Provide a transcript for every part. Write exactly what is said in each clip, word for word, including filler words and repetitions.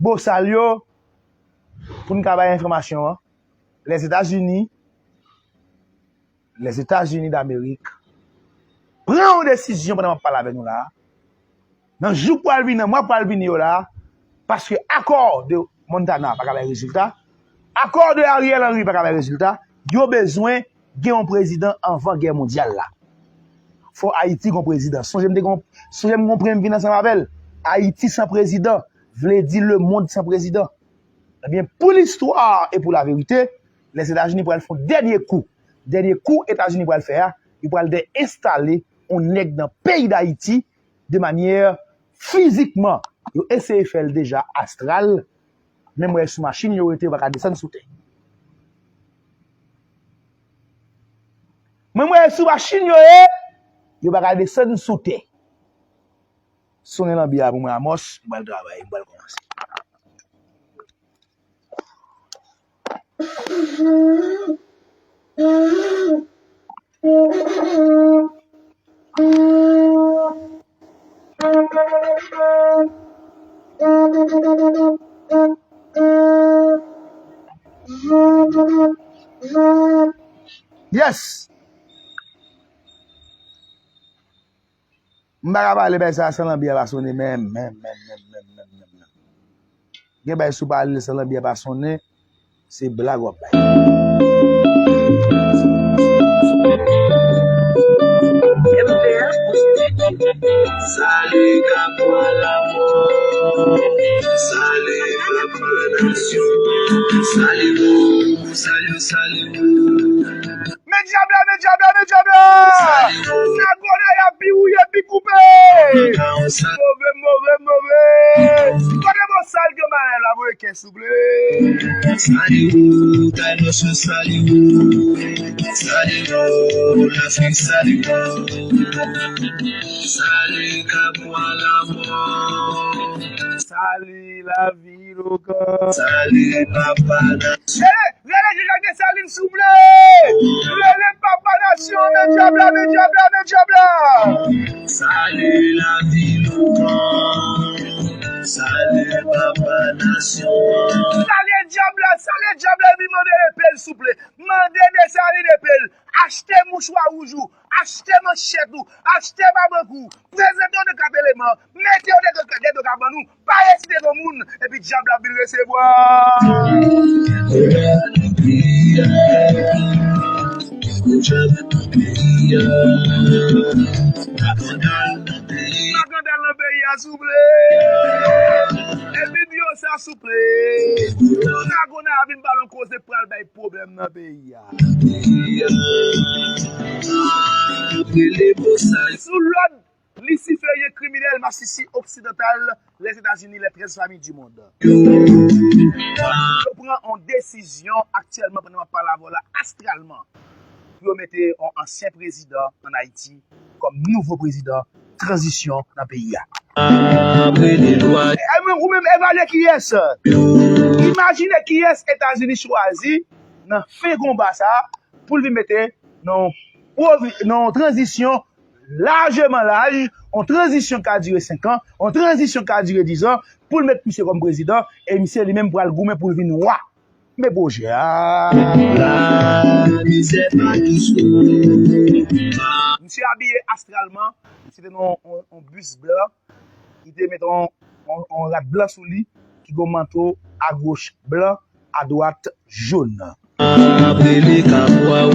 bosal yo, pou n ka bay enfòmasyon an, Lèzetazini, Lèzetazini Damerik, pran yon desizyon pandan m ap pale avè nou la a. Nan jou k pral vini, nan mwa k pral vini yo la a, paske akò de Montana pa ka bay rezilta, akò de Ariel Henry pa ka bay rezilta, yo bezwen gen yon prezidan anvan gè mondyal la. Fò Ayiti gen yon prezidan. Sonje m te gen, sonje m gen yon premye m vin ansanm avè l. Ayiti san prezidan vle di lemonn san prezidan. Ebyen, pou listwa e pou laverite, Lèzetazini pral fè yon dènye kou. Dènye kou Etazini pral fè a, li pral de enstale yon nèg nan peyi Dayiti de manyè fizikman. Yo eseye fè l deja astral, men m wè sou machin yo rete, yo pa ka desann sou tè. Mwen, mwen sou machin yo ye, yo pa ka desann sou tè. Sonnen lanbi a pou mwen, Amos, m pral travay, m pral kòmanse. Yes! M pa ka pale bagay sa san lanbi a pa sonnen menm, menm, menm, menm, menm, menm, menm, menm. Gen bagay si w pale san lanbi a pa sonnen, se blag w ap bay. Salut, Capwa Lamò. Salut, papa nasyon. Salut, salut, salut. Men dyab la, men dyab la, men dyab la! Nagonay ap pi wouye, pi koupe! Move, move, move! Kote bosal gen bagay la, voye kè souple! Salut, Tanos, salut! Salut, Lafrik, salut! Salut, Capwa Lamò! Salut, lavi! Salut, papa. Rele, rele Jejak Desalin, souple! Rele papa nasyon, men dyab la, men dyab la, men dyab la! Salut, lavi, lokan. Salut, papa nasyon. Salye dyab la, salye dyab la, epi mande epe l, souple. Mande Desalin epe l. Achte mouchwa wouj ou, achte manchèt ou, achte mabank ou, prezante w de kap eleman, mete w de, de, de kabann ou, pa resite non moun, epi dyab la vin resevwa. Makandal nan peyi a, souple. Epi di yo sa, souple. Nagonay a vin ba l yon koze pral bay pwoblèm nan peyi a. Sou lòd lisiferyen kriminèl masisi oksidantal Lèzetazini, les treize familles du monde. Yo pran yon desizyon aktyèlman pandan m ap pale avè w la astralman pou yo mete yon ansyen prezidan ann Ayiti kòm nouvo prezidan tranzisyon nan peyi a. E mwen, ou menm evalye kiyès, imajine kiyès Etazini chwazi nan fen konba sa a pou l vin mete nan yon pwovi-, nan yon tranzisyon lajeman laj, yon tranzisyon ka dire senk an, yon tranzisyon ka dire diz an, pou l met misye kòm prezidan, e misye li menm pral goumen pou l vin wa. Men pwojè a. Misye abiye astralman, misye te nan yon, yon, yon bis blan, li te met yon, yon, yon rad blan sou li, ki gen yon manto agoch blan, adwat jòn. Y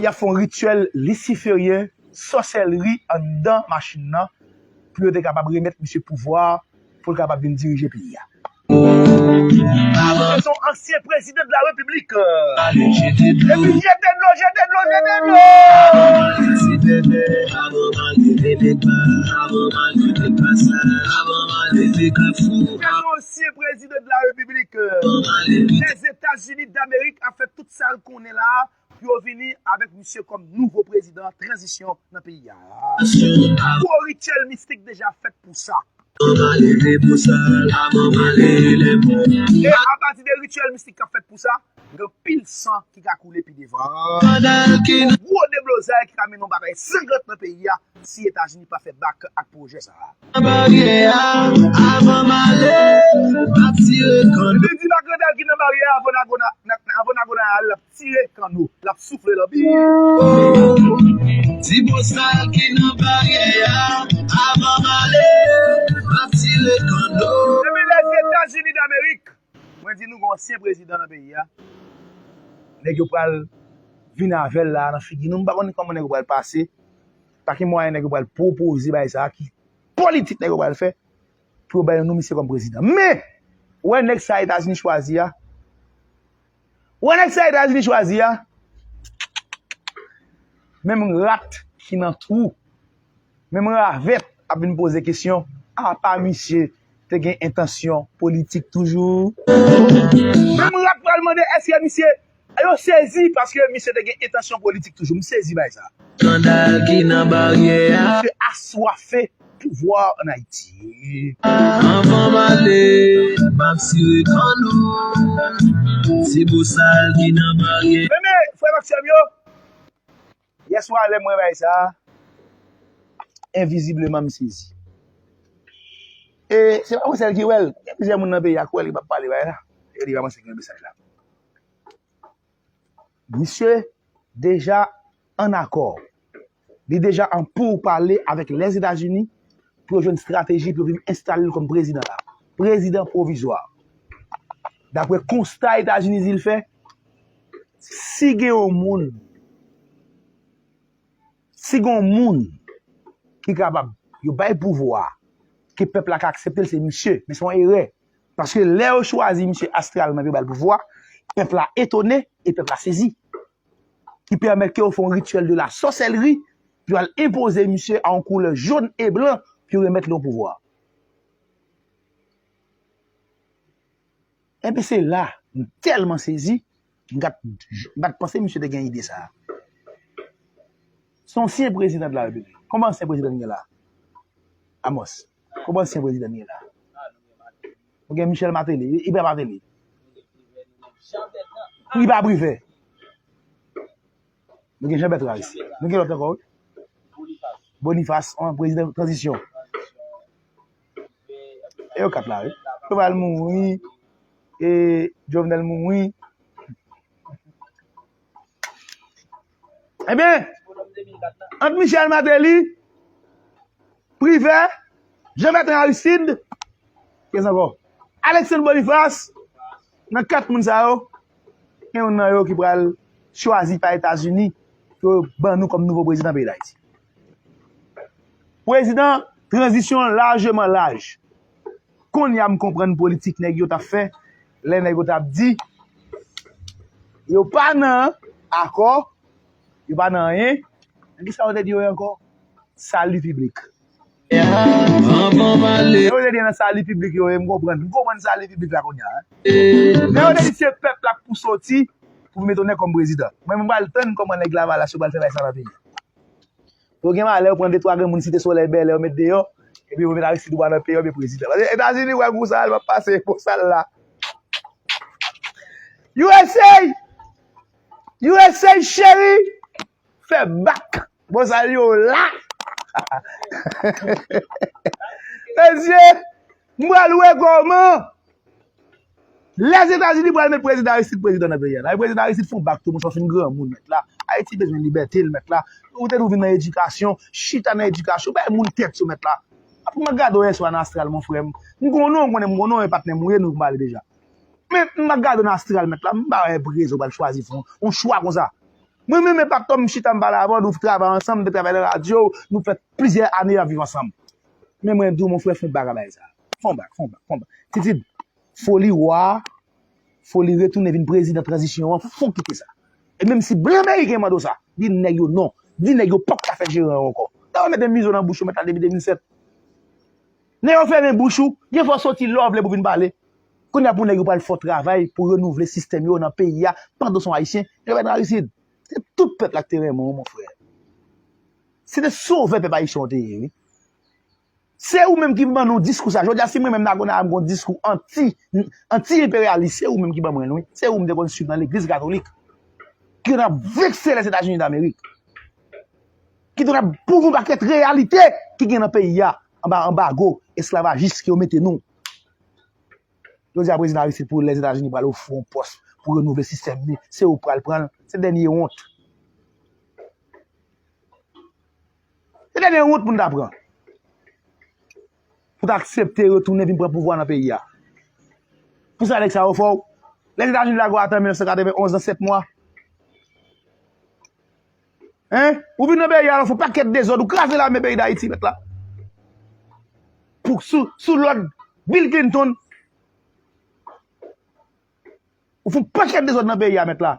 ap fè yon rityèl lisiferyen, sòsèlri anndan machin nan, pou yo te kapab remèt misye pouvwa, pou l kapab vin dirije peyi a. Se yon ansyen prezidan de la repiblik. Epi jete dlo, jete dlo, jete dlo! Se yon ansyen prezidan de la repiblik. Lèzetazini Damerik ap fè tout sa l konnen la a pou yo vini avèk misye kòm nouvo prezidan tranzisyon nan peyi a. Gwo rityèl mistik deja fèt pou sa. E apati de rityèl mistik k ap fèt pou sa, gen anpil san ki ka koule pi devan. Gwo deblozay ki ka mennen yon batay sanglant nan peyi a si Etazini pa fè bak ak pwojè sa a. Baryè a, avan m ale, m ap Nagona, na- na- avan Nagona al, l ap tire kanno, l ap soufle lanbi. Ti bosal ki nan baryè a, avan m ale, m ap tire kanno. Depi Lèzetazini Damerik, mwen di nou gen ansyen prezidan nan peyi a. Nèg yo pral vin avè l la nan figi nou. M pa konnen kòman nèg yo pral pase, pa ki mwayen nèg yo pral pwopoze bagay sa a, ki politik nèg yo pral fè pou yo bay nou misye kòm prezidan. Men, ou wè nèg sa Etazini chwazi a, ou wè nèg sa Etazini chwazi a, menm rat ki nan twou, menm ravèt ap vin poze kesyon, apa misye te gen entansyon politik toujou? Menm rat pral mande èske misye, yo sezi paske misye te gen entansyon politik toujou. M sezi bay sa. Skandal ki nan baryè a. Misye aswafe pouvwa an Ayiti. Avan m ale, m ap sire kanno. Ti bosal ki nan baryè. Men, men, frè m ak sè m yo, yèswa lè m wè bagay sa a, envizibleman m sezi. E se pa mwen sèl ki wè l. Gen plizyè moun nan peyi a k wè l, ki p ap pale bagay la. Yo di pa mwen sèl ki wè mesaj la. Misye deja an akò. Li deja an poupale avèk Lèzetazini pou yo jwenn estrateji pou yo vin enstale l kòm prezidan la. Prezidan pwovizwa. Daprè konsta Etazini di l fè, si gen yon moun, si gen yon moun ki kapab yo bay pouvwa, ke pèp la ka aksepte l, se misye. Men se yon erè. Paske lè yo chwazi misye astralman pou yo ba l pouvwa, pèp la etone e pèp la sezi. Ki pèmèt ke yo fè yon rityèl de la sòsèlri pou yo al enpoze misye a yon koulè jòn e blan pou yo remèt li yon pouvwa. Enben, se la, m tèlman sezi, m pa t, m pa t panse misye te gen ide sa a. Se yon ansyen prezidan de la repiblik. Konbyen ansyen prezidan n gen la? Amos, konbyen ansyen prezidan n gen la? Nou gen Michel Martelly, Hubert Martelly. Priba Privè. Nou gen Jean Bertrand Aristide. Nou gen lòt ankò, wi. Boniface, yon prezidan tranzisyon. E yo kat la, wi. Yo pral mouri. E Jovenel mouri. Ebyen, ant Michel Martelly, Privè, Jean Bertrand Aristide, kiyès ankò? Alexandre Boniface, nan kat moun sa yo, gen youn nan yo ki pral chwazi pa Etazini pou yo ban nou kòm nouvo prezidan peyi Dayiti. Prezidan, tranzisyon lajman laj. Kounye a m konprann politik nèg yo t ap fè, lè nèg yo t ap di, yo pa nan akò, yo pa nan anyen. Men kisa yo te di yo ye ankò? Sali piblik. Avan m ale. Yo te di nan sali piblik yo ye, m konprann. M konprann sali piblik la kounye a, en. Men yo te di se pèp la k pou soti pou mete yon nèg kòm prezidan. Mwen, m pral tann kòman nèg Lavalas yo pral fè bagay sa nan peyi a. Yo gen malè, yo pran de twa grenn moun Site Solèy, Bèlè, yo met deyò, epi yo met Aristide Bwa nan peyi, yo met prezidan. Paske Etazini wè gou sa, l p ap pase, bon, sa l la. U S A! U S A cheri! Fè bak! Bon, sa l yo la! Mesye, m pral wè kòman Lèzetazini pral met prezidan Aristide prezidan nan peyi a. Nan prezidan Aristide fè yon bak tou, monchè, w fin granmoun, mèt la. Ayiti bezwen libète l, mèt la. Ou te dwe vin nan edikasyon, chita nan edikasyon, bay moun tèt yo, mèt la. Apre m ap gade w yèswa nan Astral, mon frè m. M konnen w, konnen m konnen w, e patnè m ou ye, nou pale deja. Men m ap gade w nan Astral, mèt la, m pa wè pou ki rezon w pral chwazi fè yon, yon chwa konsa. Mwen menm e patnè m, m chita m pale avè w, nou travay ansanm, nou te travay nan radyo, nou fè plizyè ane n ap viv ansanm. Men mwen di w, mon frè, fè yon bak a bagay sa. Fè yon bak, fè yon bak, fè yon bak. Titid, fò li wa, fò li retounen vin prezidan tranzisyon an, fò w kite sa. E menm si blan meriken mande w sa, di nèg yo non. Di nèg yo p ap ka fè jeran yo ankò. Nèg yo mete mizo nan bouch ou, mèt la, depi de mil sèt. Nèg yo fèmen bouch ou, gen fwa w soti lè w vle pou w vin pale. Kounye a pou nèg yo pral fè w travay pou renouvle sistèm yo nan peyi a, pandan w se yon Ayisyen, yo pa nan Aristide. Se tout pèp la ki te renmen w, mon frè. Se te sovè pèp ayisyen w te ye, wi. Se ou menm ki ban nou diskou sa. Jodi a, si mwen menm Nagona m gon diskou anti, anti-enperyalis, se ou menm ki ban mwen l, wi. Se ou m te konn swiv nan legliz katolik. Ki konn ap vekse Lèzetazini Damerik. Ki konn ap pwouve yon pakèt reyalite ki gen nan peyi a, anba anbago esklavajis ke yo mete nou. Jodi a, prezidan Aristide pou Lèzetazini pral ofri w yon pòs pou renouvle sistèm li, se ou k pral pran l, se dènye wont. Se dènye wont pou n ta pran. Pou ta aksepte retounen vin pran pouvwa nan peyi a. Pou sa nèg sa yo fè w. Lèzetazini lage w ata mil nèf san katrevenn onz nan sèt mwa. Hein? Ou vin nan peyi a, ou fè yon pakèt dezòd, ou kraze lame peyi Dayiti, mèt la. Pou, sou, sou lòd Bill Clinton, ou fè yon pakèt dezòd nan peyi a, mèt la.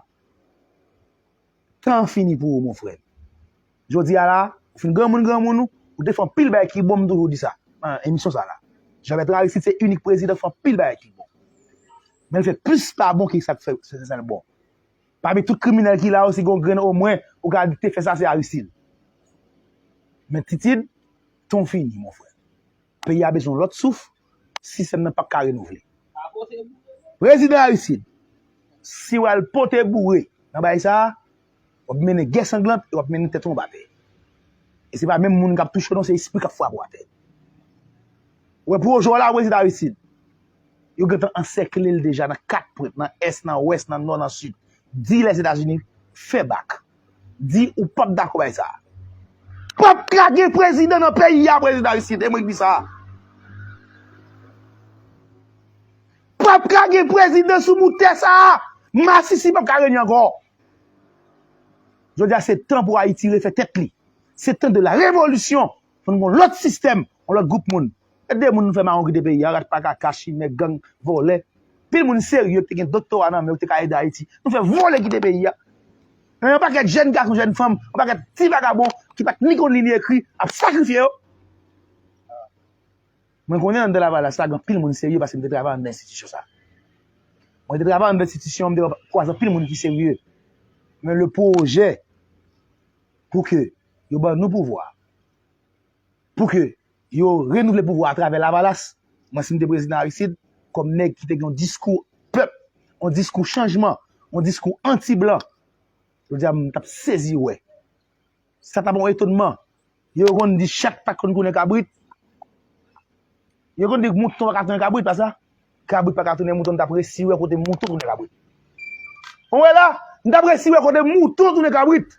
Tan an fini pou ou, mon frè. Jodi a la, ou fin granmoun, granmoun, ou te fè anpil bagay ki bon, m toujou di sa nan emisyon sa la. Jean Bertrand Aristide se inik prezidan fè anpil bagay ki bon. Men l fè plis pa bon ki sa k fè se sèl bon. Pami tout kriminèl ki la yo, si gen yon grenn omwen, ou ka di te fè sa, se Aristide. Men Titid, tan w fini, mon frè. Peyi a bezwen yon lòt souf, sistèm nan p ap ka renouvle. Prezidan Aristide, si w al pote boure nan bagay sa a, w ap mennen gè sanglant e w ap mennen tèt ou anba tè. E se pa menm moun k ap touche w non, se espri k ap frape w atè. Ou wè pwojè w la, Prezidan Aristide, yo gentan ansèkle l deja nan kat pwent, nan ès, nan wès, nan nò, nan sid. Di Lèzetazini fè bak. Di ou p ap dakò bay sa. P ap ka gen prezidan nan peyi a, Prezidan Aristide, e mwen k di sa. P ap ka gen prezidan sou bout tè sa a. Masisi p ap ka renye ankò. Jodi a, se tan pou Ayiti refè tèt li. Se tan de la révolution. Fò n gen yon lòt sistèm, yon lòt gwoup moun. E de moun nou fè mawon kite peyi a, rat pa kaka, chimè, gang, vòlè. Pil moun serye ki te gen doktora nan men yo, ki te ka ede Ayiti. Nou fè vòlè kite peyi a. Nan yon pakèt jèn gason, jèn fanm, yon pakèt ti vagabon ki pa t ni konn li ni ekri, ap sakrifye yo. Mwen konnen anndan Lavalas la, gen anpil moun serye paske m te travay anndan enstitisyon sa. Mwen te travay anndan enstitisyon, m te kwaze anpil moun ki serye. Men le pwojè pou ke yo ban nou pouvwa, pou ke yo renouvle pouvwa atravè Lavalas, mwen si m te prezidan Aristide, kòm nèg ki te gen yon diskou pèp, yon diskou chanjman, yon diskou anti-blan, jodi a m t ap sezi wè. Sa t ap yon etonman. Yo konn di chat pa t konn tounen kabrit. Yo konn di mouton pa ka tounen kabrit, pa sa? Kabrit pa ka tounen mouton, m t ap resi wè kote mouton tounen kabrit. Ou wè la? M t ap resi wè kote mouton tounen kabrit.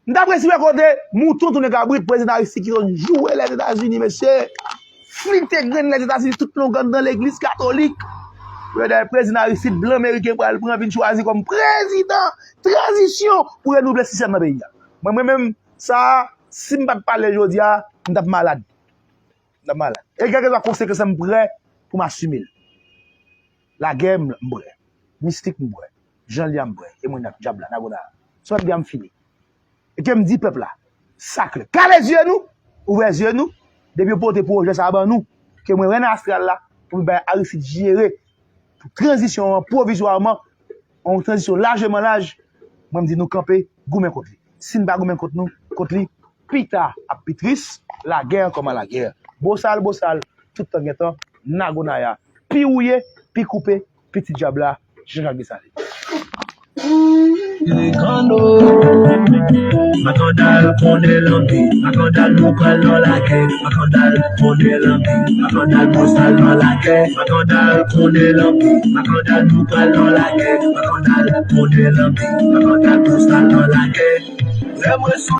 M t ap resi wè kote mouton tounen kabrit, prezidan Aristide ki konn joure Lèzetazini, mesye. Flite grenn Lèzetazini tout longan nan legliz katolik. Yo dayè prezidan Aristide, blan meriken pral pran vin chwazi kòm prezidan tranzisyon pou renouvle sistèm nan peyi a. Mwen, mwen menm, sa a, si m pa t pale jodi a, m t ap malad. M t ap malad. E kèlkeswa konsekans la, m prè pou m asime l. Lagè, m, m prè. Mistik, m prè. Jan l ye a, m prè. E mwen, dyab la, Nagona. Sa w ap di a, m fini. E ke m di pèp la, sa klè. Kale zye nou, ouvè zye nou, depi yo pote pwojè sa a ban nou, ke mwen wè nan astral la, pou m bay Aristide jere, pou tranzisyon an, pwovizwaman, yon tranzisyon lajman laj, mwen m di nou kanpe, goumen kont li. Si n pa goumen kont nou, kont li, pita ap pi tris, lagè kòman lagè. Bosal, bosal, tout tan gen tan, Nagonaya. Pi wouye, pi koupe, pitit dyab la, Jean Jacques Dessalines. Makandal konnen lanbi, makandal nou pral nan lagè, makandal konnen lanbi, makandal bosal nan lagè, makandal konnen lanbi, makandal nou pral nan lagè, makandal konnen lanbi, makandal bosal nan lagè. Lè mwen